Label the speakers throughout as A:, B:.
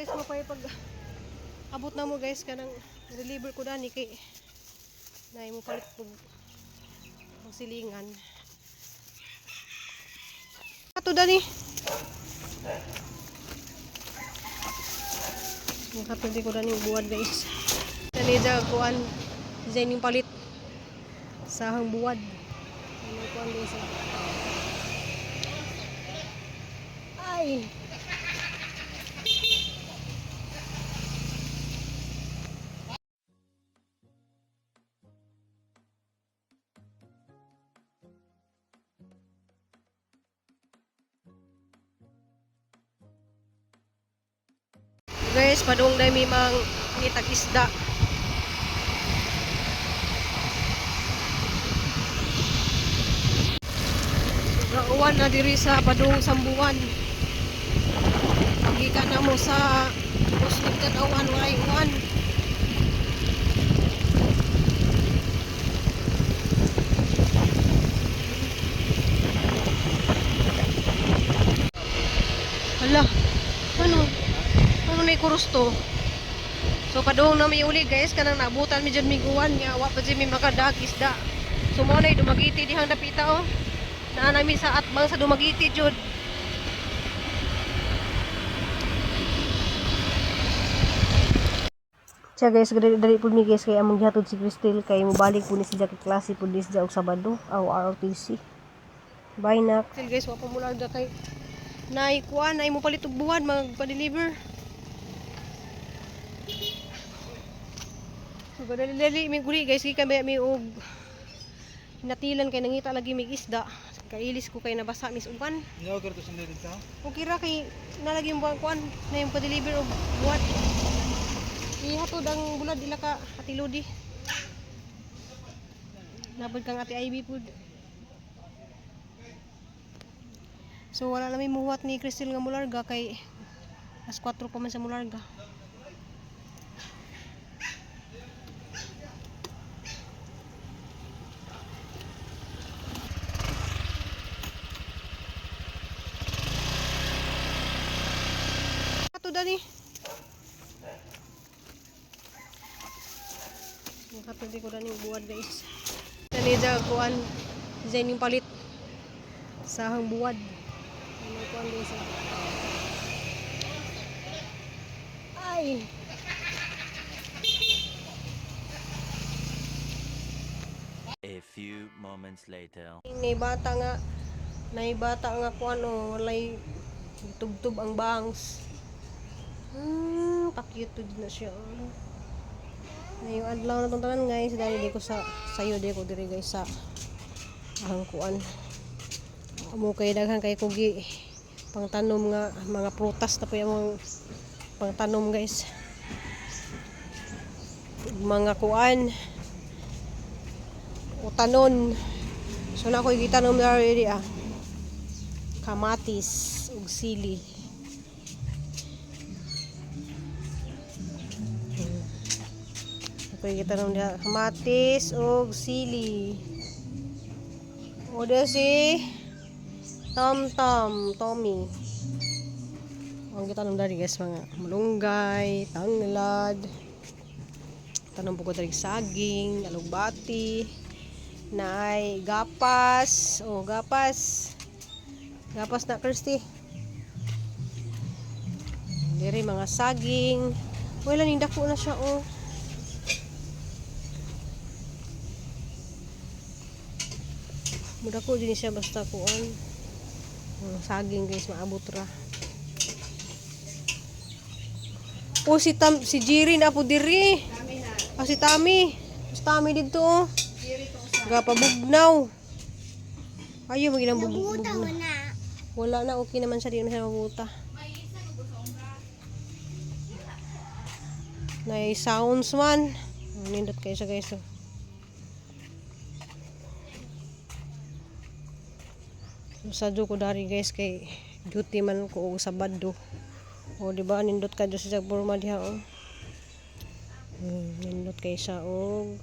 A: Guys, mapay pag abot na mo, guys, kanang deliver ko dani kay nay mo palit pag silingan. Ato dani. Nakatudi ko dani buwad, guys. Dani ja kuan design yung palit sa hang buwad. Ano kuan, guys? Ah. Ay. Guys, padung dai mi mang ngitag isda. Gauwan na diri sa padung Sambuan. Gikan na mo sa Muslim Tanawan, walay uwan. Hala, ano? Ano na kuros to? So padung na may uli, guys, kanang naabutan mi dyan miguan nga wa pa dyan mi makadag isda. So mo na Dumaguete dihang dapita oh. Naa nami sa atbang sa Dumaguete jud. Siya, guys, dali dali pud mi, guys, kay among gihatod si Cristel kay mobalik pud ni siya kay klase pud ni siya og Sabado aw ROTC. Bye na. Cristel, guys, wa pa mo larga kay nay kuan nay mo palit og buwan magpa-deliver. So dali dali mi guli, guys, gikan ba mi og natilan kay nangita lagi mig isda. Kailis ko kay nabasa mis uban.
B: Niyo ko to sundin dito.
A: Okay ra kay nalagi yung buwan kuan na yung pa-deliver og buwan. Ihatod ang bulad ila ka Ate Lodi. Napod kang Ate Ivy pud. So wala na may muhuwat ni Crystal nga mularga kay alas 4 pa man sa mularga. Ato dani. Nakatudi ko dani buwad, guys. Dani ja kuan design yung palit sa hang buwad. Ano kuan, guys? Ah. Ay.
C: A few moments later.
A: Nay bata nga kuan oh, walay tubtub ang bangs. Pa-cute to na siya. Oh. Ngayong adlaw na tong tanan, guys, dahil di ko sa sayo di ko diri, guys, sa ang kuan. Amo kay daghan kay kugi pangtanom nga mga prutas na po yung pangtanom, guys. Mga kuan utanon. So na ko gitanom na already ah. Kamatis ug sili. Ako gitanom diha kamatis ug sili. O de si Tom Tom, Tommy. Ang gitanom dari, guys, mga malunggay, tanglad. Tanom po ko dari saging, alugbati, naay gapas. Oh, gapas. Gapas na, Kirsty. Diri mga saging. Wala ning dako na siya oh. Mudako din siya basta kuan. Ang saging, guys, maabot ra. Oh, si Tam, si Jiri na po diri. Ah, si Tami. Si Tami dito oh. Gapabugnaw. Ayaw magilang bugnaw. Wala na, okay naman siya, di naman siya mabuta. Nay sounds man. Nindot kayo siya, guys. Oh. So, sadyo ko dari, guys, kay duty man ko og Sabado. O di ba nindot ka sa Burma diha oh. Nindot kay siya og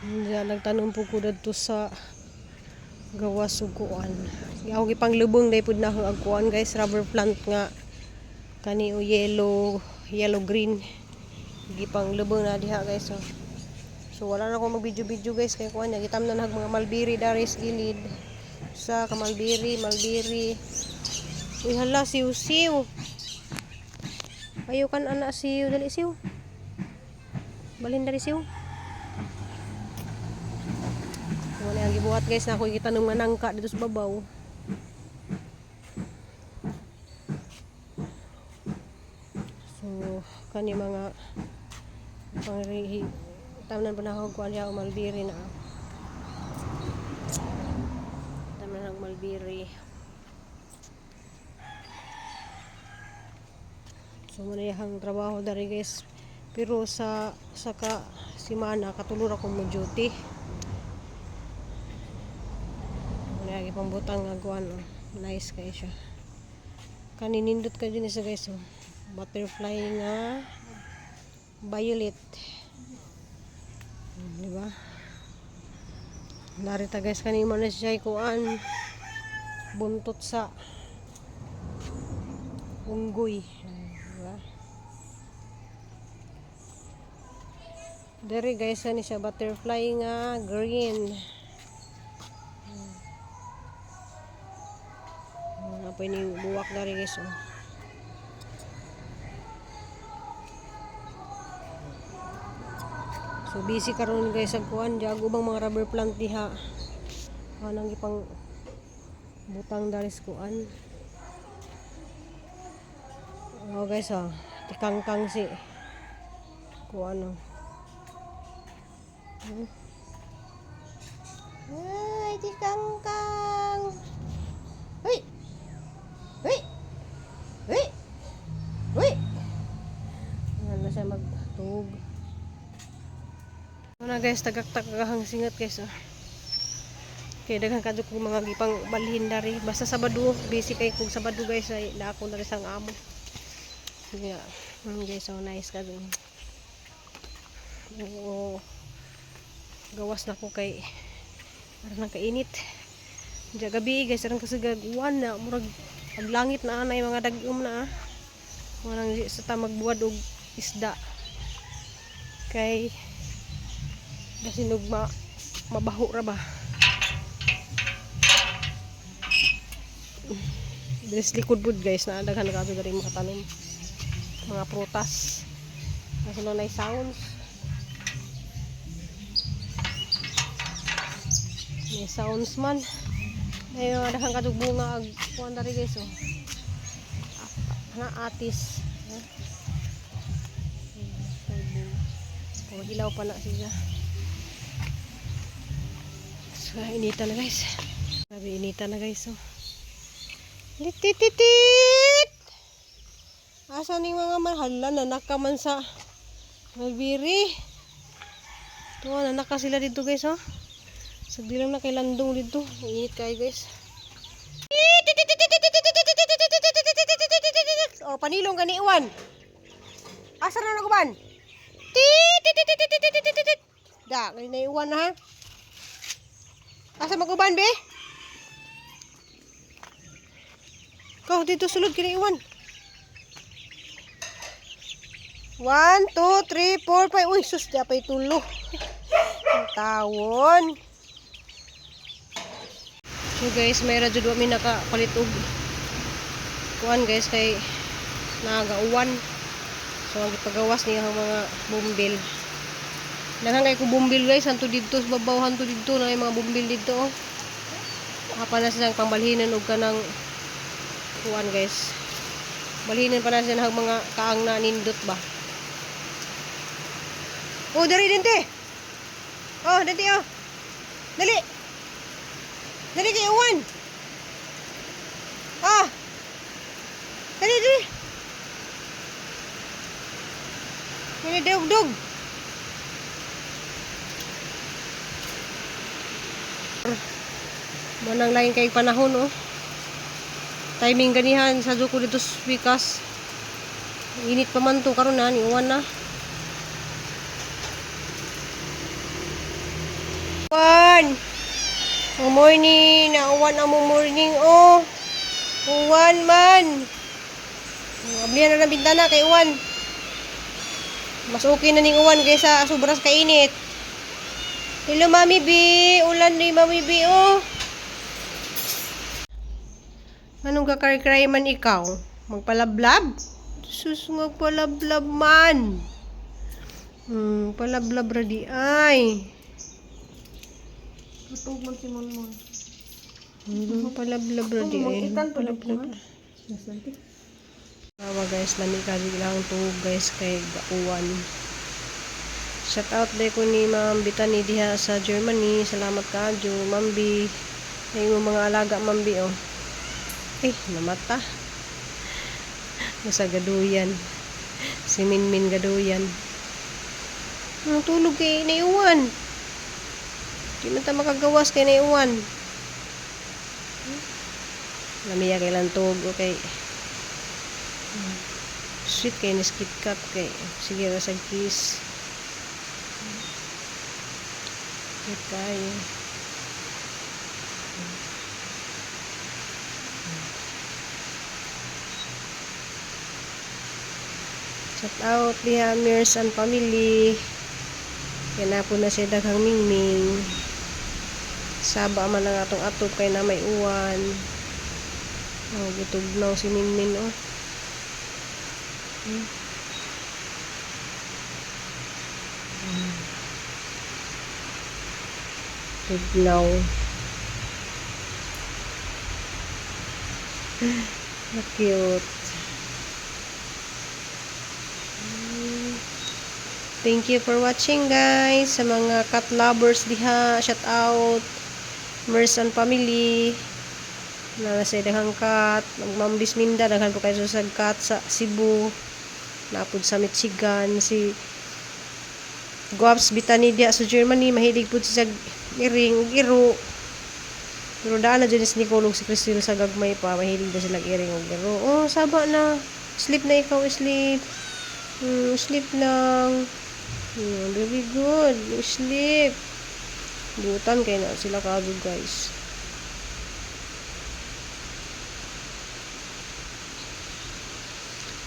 A: Diya, nagtanong po ko dadto sa Gawas ug kuan. Ako gipanglubong dai pud na ako ang kuan, guys, rubber plant nga kani o yellow, yellow green. Gipanglubong na diha, guys, oh. So wala na ko mag-video-video, guys, kay kuan niya gitam na nag mga mulberry dari sa gilid. Sa ka mulberry, mulberry. Uy hala, siw-siw. Ayo kan anak siw, dali siw. Balhin dali siw. Wala ang gibuhat, guys, na ako gitanom nga nangka dito sa babaw. So kani mga pangrihi tamnan pa na ako kuan diha mulberry na. Tamnan ang mulberry. So mao na iyang trabaho dari, guys. Pero sa ka simana katulo ra ko mo duty. Mao na gipambutang nga kuan, oh. Nice kay siya. Kaninindot ka din sa, guys, oh. Butterfly nga violet. Di ba? Narita, guys, kani mo na siya kuan buntot sa unggoy. Di ba? Dere, guys, ani siya butterfly nga green. Mga pa ni buwak dari, guys, oh. So busy karon, guys, ag kuan diag ubang mga rubber plant diha. Anang ipang butang dari sa kuan. Oh guys, oh, tikangkang si kuan, oh. Ay, tikangkang. Hey! Hey! Hey! Hey! Ano na siya magtug. Ano na, guys, tagak-tagahang singat, guys, oh. Kay daghan kadto kong mga gipang balhin dari. Basta Sabado, busy kay kog Sabado, guys, ay na ako na sang amo. Yeah. Guys, so nice ka dun. Oo. Gawas na ko kay aron nang kainit. Diya gabi, guys, aron kasi gagwan na murag ang langit na anay mga dag-um na ah. Walang sa ta magbuwad og isda. Kay basin og mabaho ra ba. Dres likod pud, guys, na daghan na kadto diri mga tanom. Mga prutas. Nasa na sounds. May sounds man. May mga daghan kadtong bunga ag kuan dari, guys, oh. Na atis. Ha? Oh, hilaw pa na siya. So, inita na, guys. Grabe, inita na, guys, oh. Tititit! Asa ning mga mahala na nakaman sa mulberry. Ito, nanaka sila dito, guys, oh. Sagdi lang na kay landong dito. Init kayo, guys. Oh, panilong gani iwan. Asa na naguban? Tit. Da, kay na iwan ha. Asa maguban be? Kau dito sulod kini iwan. 1, 2, 3, 4, 5. Uy, sus, di pa tulo. Ang tawon. So guys, may radyo mi nakapalit og kuan, guys, kay nagauwan. So ang gipagawas niya ang mga bumbil. Daghan kay ko bumbil, guys, hanto didto sa babaw, hanto didto na yung mga bumbil didto, oh. Apa na silang pangbalhinan og kanang kuan, guys. Balhinan pa na siya ng mga kaang na nindot ba. Oh, dali dinte. Oh, dinte, oh. Dali. Dali kay uwan. Ah. Dali, dali. Dali, dug dug. Manang lain kay panahon, oh. Timing ganihan sa ko dito sa Pikas. Init pa man to karon na ni uwan na. Uwan. Ang morning, nauwan ang mo morning oh. Uwan man. Ablihan na ng bintana kay uwan. Mas okay na ning uwan kaysa sobras kainit. Hello, Mami B. Ulan ni Mami B, oh. Anong kakay man ikaw? Magpalablab? Sus, magpalablab man. Palablab ra di ay.
B: Tutog man si Monmon.
A: Palablab ra di ay.
B: Itan pa
A: Palablab. Awa guys, lami ka lang tuog guys kay gauwan. Shout out day ko ni Ma'am Bitani diha sa Germany. Salamat kaadyo, Ma'am B. Ay mo mga alaga, Ma'am B, oh. Eh, namata. Nasa gaduyan. Si Minmin gaduyan. Ang tulog kay naiuwan. Di man ta makagawas kay naiuwan. Lamiya kay lantog, okay. Sweet kay ni KitKat kay sige ra sa kiss. Cute kayo. Shout out diha Mirs and family. Kay na po na siya daghang mingming. Saba man ang atong atop kay na may uwan. Oh, gitugnaw si Minmin oh. Tugnaw. Na cute. Thank you for watching guys. Sa mga cat lovers diha, shout out. Mers and family. Na sa daghang cat, Ma'am Bisminda, daghan po kayo sa cat sa Cebu. Napud sa Michigan si Guaps Bitani diha sa Germany, mahilig pud siya sa iring ug iro. Pero daan na dyan si Nicole ug si Cristel sa gagmay pa, mahilig na sila iring ug iro. Oh, saba na. Sleep na ikaw, sleep. Sleep lang. Very good. Sleep. Butan kay na sila kaabog guys.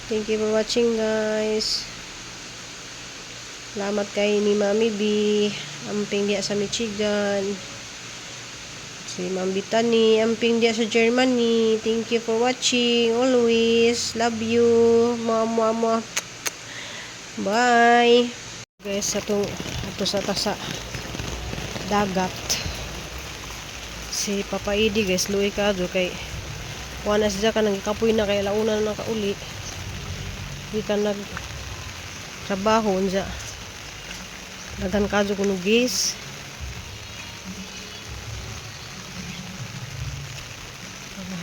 A: Thank you for watching guys. Salamat kay ni Mami B. Amping diya sa Michigan. Si Ma'am Bitani, amping diya sa Germany. Thank you for watching. Always. Love you. Mua, mua, mua. Bye. Guys, atong ato sa tasa dagat. Si Papa Idi guys, luwi ka do kay kuha na siya ka nang ikapoy na kay launa na nakauli. Di ka nag trabaho unsa. Daghan kadto kuno guys.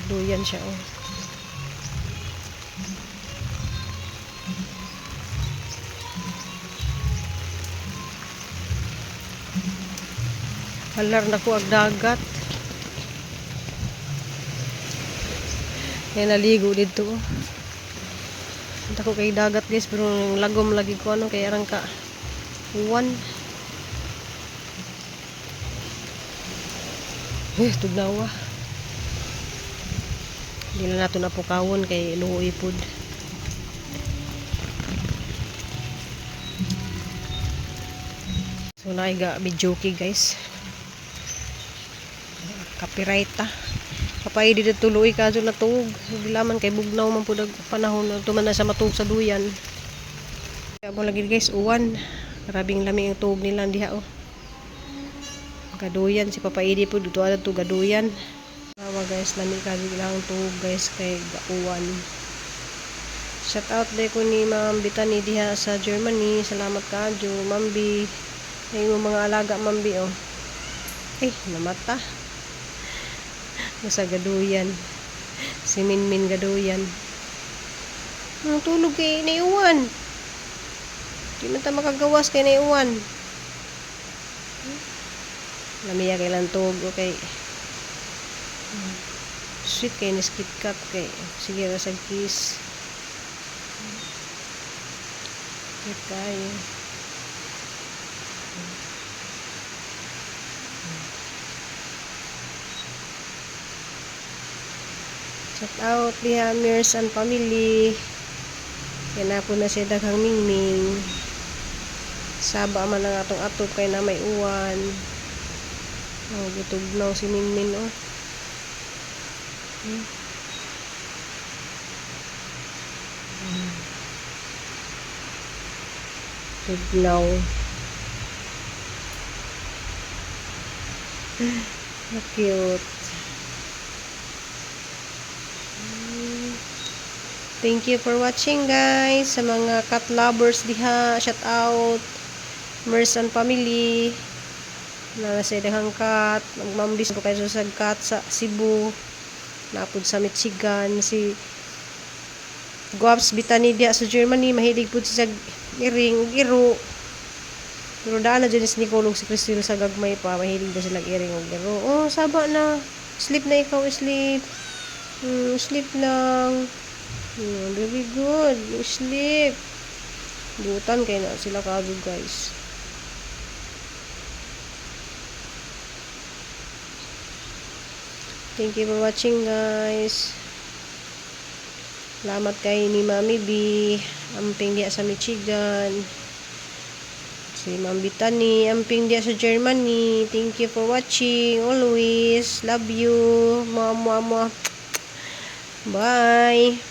A: Duyan siya oh. Halar na ko ag dagat. Kaya naligo dito. Oh. Dako kay dagat guys pero lagom lagi ko ano kay arang ka uwan. Eh, tugnawa. Hindi na nato napukawon kay luoy pud. So naiga videoke guys. Copyright ta. Kapay di tuloy ka na tuog. Gilaman kay bugnaw man pud ang panahon tuman na sa matuog sa duyan. Kaya mo lagi guys uwan. Grabing lami ang tuog nila diha oh. Gaduyan si Papa Idi pud dito adto gaduyan. Awa guys, lami ka lang tuog guys kay gauwan. Shout out day ko ni Ma'am Bitani diha sa Germany. Salamat kaadyo, Ma'am B. Ay mo mga alaga, Ma'am B, oh. Eh, namata. Nasa gaduyan. Si Minmin gaduyan. Ang tulog kay naiuwan. Di man ta makagawas kay naiuwan. Lamiya kay lantog, okay. Sweet kay ni KitKat kay sige ra sa kiss. Cute kayo. Shout out diha, Mirs and family. Kaya na po na siya daghang mingming. Saba man ang atong atop kay na may uwan. Oh, gitugnaw si Minmin, oh. Tugnaw. Cute. Thank you for watching, guys. Sa mga cat lovers diha, shout out. Mers and family. Na sa daghang cat, magmambis ko kayo sa cat sa Cebu. Napud sa Michigan si Guaps Bitani diha sa Germany, mahilig pud siya sa iring ug iro. Pero daan na dyan si Nicole ug si Cristel sa gagmay pa, mahilig na sila iring ug iro. Oh, saba na. Sleep na ikaw, sleep. Sleep lang. Very good. Sleep. Butan kay na sila kaabog, guys. Thank you for watching, guys. Salamat kay ni Mami B. Amping diya sa Michigan. Si Ma'am Bitani, amping diya sa Germany. Thank you for watching. Always. Love you. Mua, mua, mua. Bye.